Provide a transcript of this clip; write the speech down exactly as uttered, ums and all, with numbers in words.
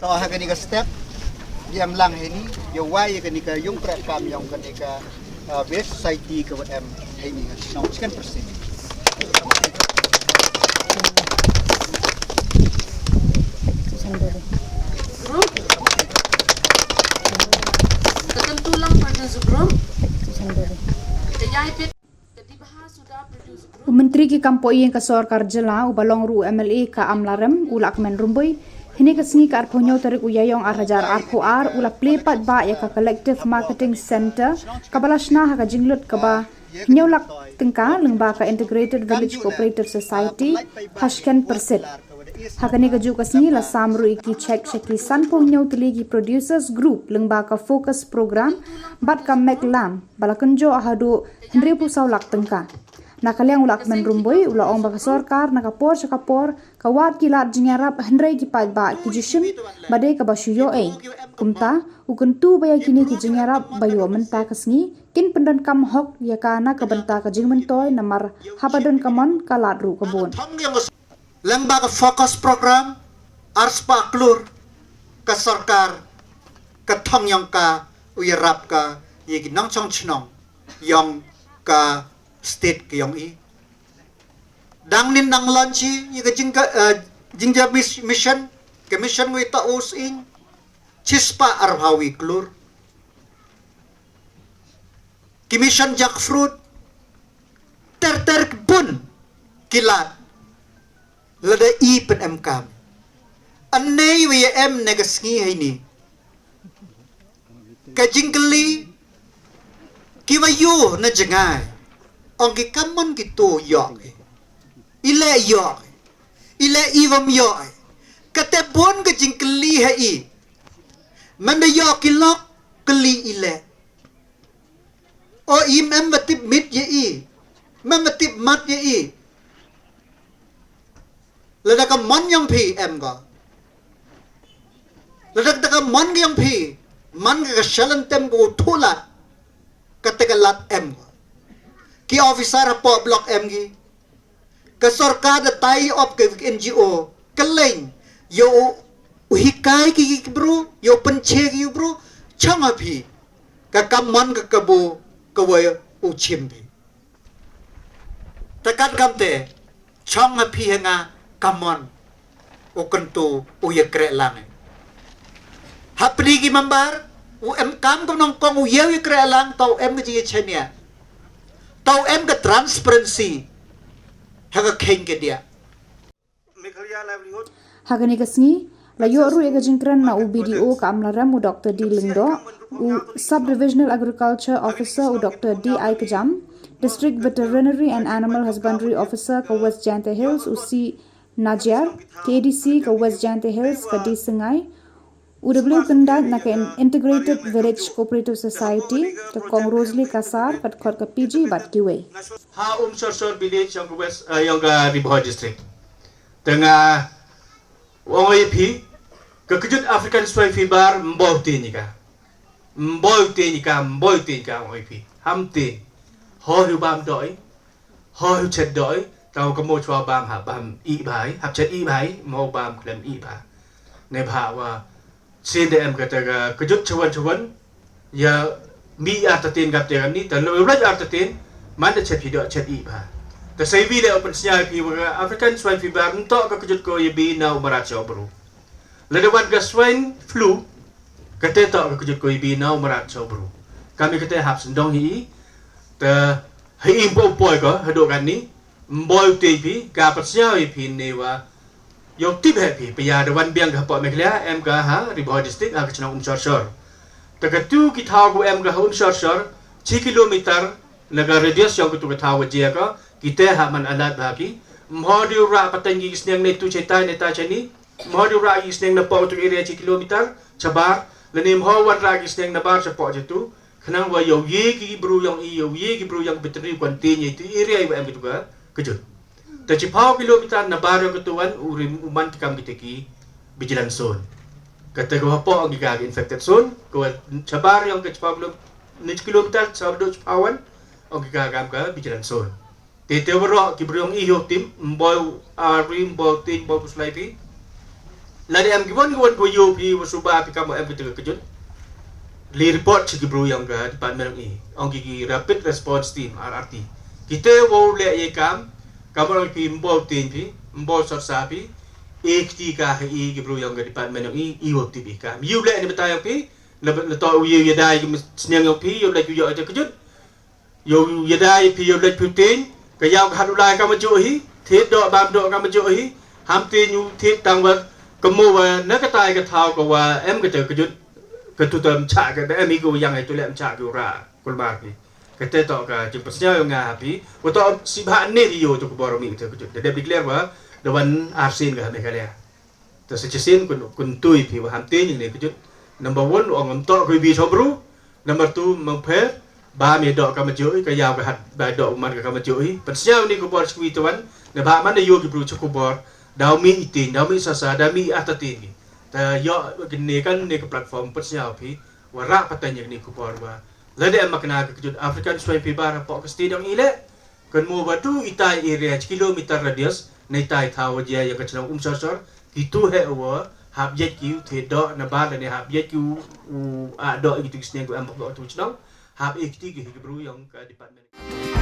To ha kane ka step, ïa em lang heini, ïa wai ïa kane ka yung kreh kam yong kane ka, uh, Waste Society ka wa em heini. No, second person. Group. Ka kan tulang pada group. Ka jai pit. U Myntri ki kam poh ïing ka sorkar jylla uba long ruh u M L A ka Amlarem u Lahkmen Rymbui, hynne ka sngi ka arphew hynñiew tarik u Ïaïong ar hajar arphew ar u la plie paidbah ïa ka Collective Marketing Centre kaba la shna ha ka jinglut kaba hynñiew lak tyngka lyngba ka Integrated Village Cooperative Society ha Shkein Pyrsit. Ha kane kajuh ka sngi la sam ruh ïa ki cheque sha ki sanphew hynñiew tylli ki producers group lyngba ka Focus Programme bad ka Make Lam ba la kynjoh haduh hynriewphew saw lak tyngka. Na ka liang u Lahkmen Rymbui u la ong ba ka sorkar na ka por sha ka por ka wad ki lad jingïarap hynrei ki paidbah ki ju shim ba dei kaba shu ïoh ei. Kumta u kyntu ba ïa kine ki jingïarap ba ïoh mynta ka sngi kin pyndonkam hok ïa ka na ka bynta ka jingmyntoi namar haba don ka mon ka lad ruh ka bun. Lyngba ka Focus Programme, arspah klur ka sorkar ka thong yong ka u ïarap ka ïa ki nongchong chnong yong ka state ka yong i. Dang nin dang launch ïa ka jing ka, eh, jingja mis-, mission, ka mission ngi ta us in chispah arphew wi klur. Ki mission jackfruit, ter ter ki bun ki lad. Lada i pyn em kam. Annei wa ïa em ne ka sngi heini. Ka jingkylli ki wa ïoh na jngai. Ong ki kam mon ki to ïoh. I leh ïoh. I leh i wam ïoh. Kate bun ka jingkylli ha i. Manda ïoh ki lok kylli i leh. O i mem ba tip mit ïa i. Mem ba tip mat ïa i. Lada ka mon yong phi em ko. Lada ka mon yong phi. Man ka shalan tem ko thulat. Kate ka lad em ko. Ki officer hapoh block em ki. Ka sorkar da tai op ka N G O ka leng ïa u, u hikai ki, ki bru, ïa u pynche ki bru, chong ha phi ka kam mon ka kabu ka wa u chim phi. Ta kat kam te chong ha phi ha nga kam mon. U kyntu u ïa kreh lang. Hapdeng ki member u em kam ka nongkong u ïa ïa kreh lang tau em ka jingïa chenia. Tau em ka transparency. Ha ka kheng ka dia. Ha kane ka sngi la ïoh ruh ïa ka jingkren na u B D O ka Amlarem u Doctor D Lyngdoh, u Sub Divisional Agriculture Officer u Doctor D I Kjam, District Veterinary and Animal Husbandry Officer ka West Jaintia Hills u C Najiar, ka A D C ka West Jaintia Hills ka D Syngai, u W Kyndait na ka In-, Integrated Village Cooperative Society ka Kong Rosalie Kasar, ka dkhot ka P G bad kiwei. Ha Umshorsor village yong ka West, eh, yong ka Ri Bhoi district. Te nga ong ïa phi ka kjut African swine fever mboi te ni ka. Mboi te ni ka, mboi te ni ka ong ïa phi. Ham te. Ho hu bam doi. Ho hu chet doi. Tau ka mo chwa bam ha bam i bai. Hap chet i bai. Mo bam klem i ba. Ne ba wa. Sin de em kata ka kjut chwan chwan. Ïa mi ar tatin gap te ni. Tan lo raj ar tatin. Man de chet hi doi chet i ba. Ta sai wi le open snya phi wa African swine fever. Nto ka kjut ko ïa bi na u marat chwa bru. Lada wan ka swine flu, kate to ka kjut ko i bi nau marat chwa bru. Kami kate hap sendong hi, te hi im po poi ko, hadok kan ni, mboi u te phi, ka pat sñiaw i phi ni wa, yow tip he phi, pia da wan biang ka hapoh Meghalaya, em ka ha, Ri Bhoi District, ha ka chnong Umshorsor. Te ka tu ki thaw ko em ka ha Umshorsor, chi kilometer, na ka radius yong ka tu ka thaw wa jia ko, kite ha man alat ba ki, mho di ra pateng ki sñiang ne tu chetai ne ta chani, Mho di rah ki sñiang na pok tu area chi kilometer, chabar, lane mho wan rah ki sñiang na bar cha pok cha tu, khnang wa yow ye ki bru yong i, yow ye ki bru yong veterinary kwan te ñe tu area i wa em ki tu ka, kjut. Ta chi phaw kilometer na bar yong ka tu wan, u rim u man ti kam ki te ki, vigilance zone. Ka te ka wa pok ki ka infected zone, ka wa chabar yong ka chi phaw kilo-, ni chi kilometer, chabar do chi phaw wan, ong ki ka kam ka vigilance zone. Te te waroh ki briew i hiu tim, mboi u ari, mboi u tij, mboi u slai pi. Lada em ki wan ki wan ko yo phi wa suba phi kam em kita ka kjut. Li report chi ki bru yong ka department yong i. Ong ki ki rapid response team R R T. Kita wow le ye kam. Kam ong phi mbol tin phi, mbol sot sa phi. E kti ka ha i ki bru yong ka department yong i, i wow tip i kam. Yu le ni bata yong phi. Na na to yu ya dai ki sniang yong phi, yu le ki yo ita kjut. Yow yadai phi yow leit phi tin ka yaw ka hat u lai ka ma ju hi. Thit doh bam doh ka ma ju hi. Ham tin yu thit tang wa ka mo wa na ka tai ka thaw ka wa em ka te ka jut. Ka tu tam cha ka da em hi ka wa yang hi tu lem cha ka ra kulmar phi. Ka te to ka jing pasnya yow nga ha phi wa to si bha ne ri yow tu ka bor mi ka te ka jut da dep declare wa da wan arsin ka ha Meghalaya. Ta sa chisin kun kun tui phi wa ham tin ne ka jut. Number one ong am to ka bi chobru. Number two mangpher ba mi doh ka ma ju hi ka yaw ka hat ba doh man ka ma ju hi. Pan sñiaw ni ku bor chkwi tuan ne ba man ne yo ki bru chu ku bor. Daw mi itin daw mi sasa daw mi atatin ni. Ta yo ne kan ne ka platform pan sñiaw phi wa ra patan ni ku bor wa. Lada em makna ka jut African swine fever ha pok ka sti dong ile. Kan mo ba tu itai area kilometer radius na itai thaw jia yang ka chnong um sor sor. Ki tu he wa hap yet ki u the do na ba ne hap yet ki u a do ki tu sñiang ku em bok tu chnong. Hap e kti ki bru yang ka department.